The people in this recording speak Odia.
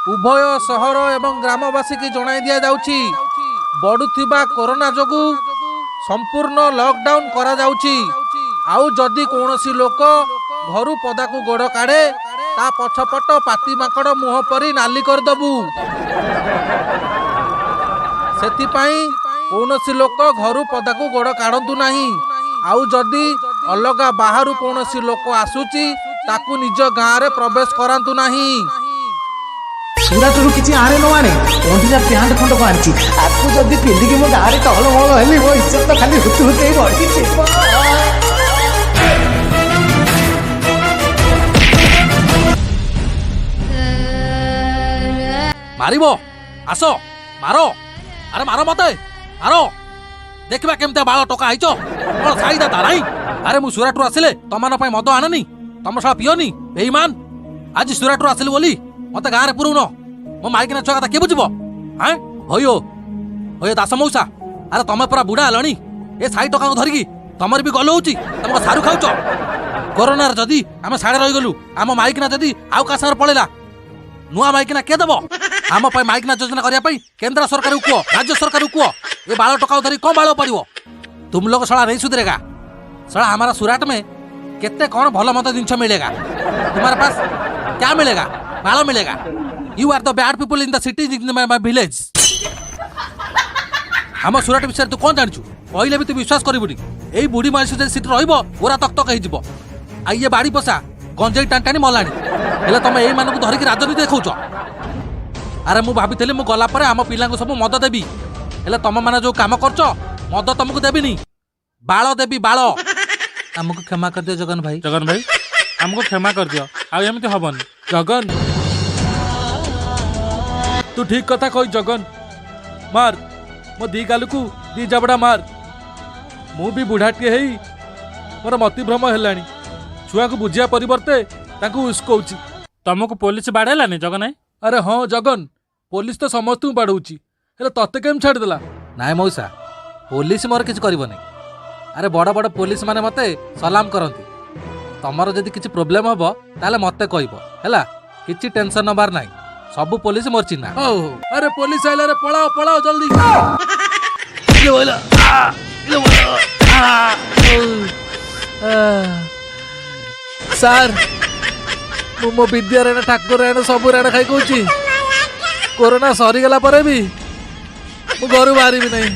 ଉଭୟ ସହର ଏବଂ ଗ୍ରାମବାସୀକି ଜଣାଇ ଦିଆଯାଉଛି, ବଢୁଥିବା କରୋନା ଯୋଗୁଁ ସମ୍ପୂର୍ଣ୍ଣ ଲକଡାଉନ କରାଯାଉଛି। ଆଉ ଯଦି କୌଣସି ଲୋକ ଘରୁ ପଦାକୁ ଗୋଡ଼ କାଢ଼େ, ତା ପଛପଟ ପାତି ମାଙ୍କଡ଼ ମୁହଁ ପରି ନାଲି କରିଦବୁ। ସେଥିପାଇଁ କୌଣସି ଲୋକ ଘରୁ ପଦାକୁ ଗୋଡ଼ କାଢ଼ନ୍ତୁ ନାହିଁ। ଆଉ ଯଦି ଅଲଗା ବାହାରୁ କୌଣସି ଲୋକ ଆସୁଛି, ତାକୁ ନିଜ ଗାଁରେ ପ୍ରବେଶ କରାନ୍ତୁ ନାହିଁ। ସୁରାଟରୁ କିଛି ଆଣେ ନ ଆଣେ, ଅଣ୍ଡିରା ପ୍ୟାଣ୍ଟ ଖଣ୍ଡକ ଆଣିଛି। ଆକୁ ଯଦି ପିନ୍ଧିକି ମୋ ଗାଁରେ ଟହଲ ମହଲ ହେଲି, ମୋ ଇଜ୍ଜତ ତ ଖାଲି ହୁତୁ ହୁତୁ ହେଇ ବଢିଛି। ମାରିବ? ଆସ ମାର। ଆରେ ମାର ମତେ, ମାର, ଦେଖିବା କେମିତିଆ ବାଳ ଟୋକା ହେଇଛ। କଣ ସାଇଦା ନାହିଁ? ଆରେ ମୁଁ ସୁରାଟରୁ ଆସିଲେ ତମାନ ପାଇଁ ମଦ ଆଣନି? ତମ ଶଳା ପିଅନି, ବେଇମାନ। ଆଜି ସୁରାଟରୁ ଆସିଲି ବୋଲି ମତେ ଗାଁରେ ପୁରଉନ। ମୋ ମାଇକିନା ଛୁଆ କଥା କିଏ ବୁଝିବ? ଆଁ ହଇଓ ହଇଓ ଦାସ ମଉସା, ଆରେ ତମେ ପୁରା ବୁଢା ହେଲଣି, ଏ ସାଇ ଟୋକାକୁ ଧରିକି ତମର ବି ଗଲ ହଉଛି। ତମ ସାରୁ ଖାଉଛ। କରୋନାରେ ଯଦି ଆମେ ସାଡ଼େ ରହିଗଲୁ, ଆମ ମାଇକିନା ଯଦି ଆଉ କାହା ସାଙ୍ଗରେ ପଳେଇଲା, ନୂଆ ମାଇକିନା କିଏ ଦେବ? ଆମ ପାଇଁ ମାଇକିନା ଯୋଜନା କରିବା ପାଇଁ କେନ୍ଦ୍ର ସରକାରକୁ କୁହ, ରାଜ୍ୟ ସରକାରକୁ କୁହ। ଏ ବାଳ ଟୋକାକୁ ଧରି କଣ ବାଳ ପଡ଼ିବ? तुम लोग साला नहीं सुधरेगा। साला हमारा सूरत में कितने कौन भल मंद जिनस मिलेगा, तुम्हारे पास क्या मिलेगा? बाल मिलेगा। You are the bad people in the city, in my village. ଆମ ସୁରାଟ ବିଷୟରେ ତୁ କଣ ଜାଣିଛୁ? କହିଲେ ବି ତୁ ବିଶ୍ୱାସ କରିବୁନି। ଏଇ ବୁଢ଼ୀ ମଣିଷ ଯଦି ସେଠି ରହିବ, ଗୋରା ତକ ତକ ହେଇଯିବ। ଆଉ ଇଏ ବାଡ଼ି ପୋଷା ଗଞ୍ଜେଇ ଟାଣି ଟାଣି ମଲାଣି। ହେଲେ ତମେ ଏଇମାନଙ୍କୁ ଧରିକି ରାଜନୀତି ଦେଖାଉଛ। ଆରେ ମୁଁ ଭାବିଥିଲି ମୁଁ ଗଲା ପରେ ଆମ ପିଲାଙ୍କୁ ସବୁ ମଦ ଦେବି। ହେଲେ ତମ ମାନେ ଯୋଉ କାମ କରୁଛ, ମଦ ତମକୁ ଦେବିନି, ବାଳ ଦେବି, ବାଳ। ଆମକୁ କ୍ଷମା କରିଦିଅ ଜଗନ ଭାଇ। ଜଗନ ଭାଇ, ଆମକୁ କ୍ଷମା କରିଦିଅ, ଆଉ ଏମିତି ହବନି। ଜଗନ, ତୁ ଠିକ କଥା କହି। ଜଗନ, ମାର ମୋ ଦି ଗାଲକୁ ଦି ଜାବଡ଼ା ମାର। ମୁଁ ବି ବୁଢ଼ାଟିଏ ହେଇ ମୋର ମତିଭ୍ରମ ହେଲାଣି। ଛୁଆକୁ ବୁଝିବା ପରିବର୍ତ୍ତେ ତାଙ୍କୁ ଉସ୍କଉଛି। ତମକୁ ପୋଲିସ ବାଡ଼େଇଲାନି ଜଗନ ଭାଇ? ଆରେ ହଁ ଜଗନ, ପୋଲିସ ତ ସମସ୍ତଙ୍କୁ ବାଡ଼ଉଛି, ହେଲେ ତତେ କେମିତି ଛାଡ଼ିଦେଲା? ନାଇଁ ମଉସା, ପୋଲିସ ମୋର କିଛି କରିବନି। ଆରେ ବଡ଼ ବଡ଼ ପୋଲିସ ମାନେ ମତେ ସଲାମ କରନ୍ତି। ତମର ଯଦି କିଛି ପ୍ରୋବ୍ଲେମ ହବ, ତାହେଲେ ମତେ କହିବ, ହେଲା? କିଛି ଟେନସନ ନବାର ନାହିଁ, ସବୁ ପୋଲିସ ମୋର ଚିହ୍ନା। ହଉ ହଉ। ଆରେ ପୋଲିସ ଆଇଲା ରେ, ପଳାଅ ପଳାଅ ଜଲ୍ଦି। ଇଲୋ ବୋଇଲା, ଆ, ଇଲୋ ବୋଇଲା, ଆ, ଉ, ଆ। ସାର୍, ମୁଁ ମୋ ବିଦ୍ୟା ରାଣ, ଠାକୁର ରାଣ, ସବୁ ରାଣ ଖାଇ କହୁଛି, କୋରୋନା ସରିଗଲା ପରେ ବି ମୁଁ ଘରୁ ବାହାରିବି ନାହିଁ।